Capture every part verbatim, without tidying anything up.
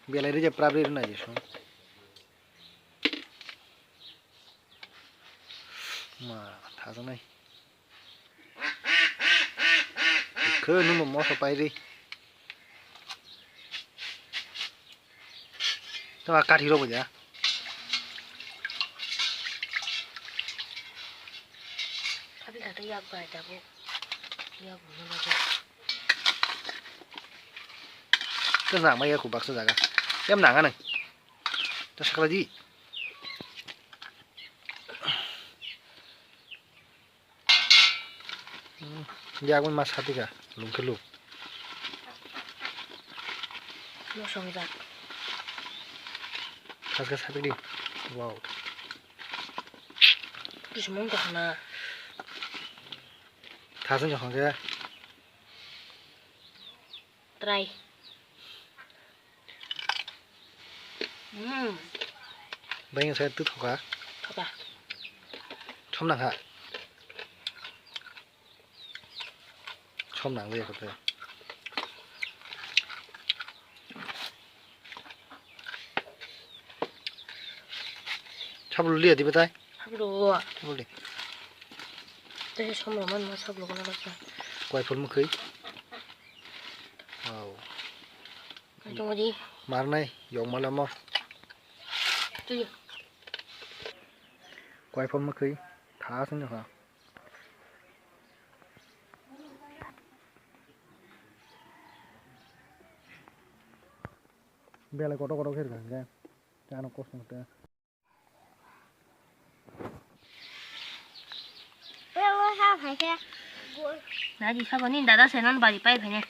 Belai rejak prap rwi rwna je song. Ma, thajaknai. Khe nwngbo moso pairwi. Tama kathi rok bo ja. Kathi kathi yak bai tabuk. Yak bo na yak. Tei nang ma yak baksa jaga. Yam nang anai. Ta sakla di. Hmm, ya, aku mas hati ka, lungkelu. Mosong jak. Khas khas hati di. Wow. Kismon to na. Thasen jokong ke. Try. Hmm. Bayang saya tu thoka. Thoka. Chom nang ha. Chom nang le khote. Chap lu liya di betai. Hablo. Hablo di. Tei somrok man ma sablo kono baksa. Kwai phol mwkhwi. Wow. Tong di. Marnai, yong malamo. Tui. Kwai phol mwkhwi. Tha sung ha. Belai kotor kotor khe rwkha hwnkhe. Ano kosong te. Nadi sabo ni dada senon bari pai phene.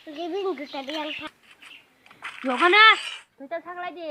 Gibin juta biang sa. Yogana, tuita saklai di.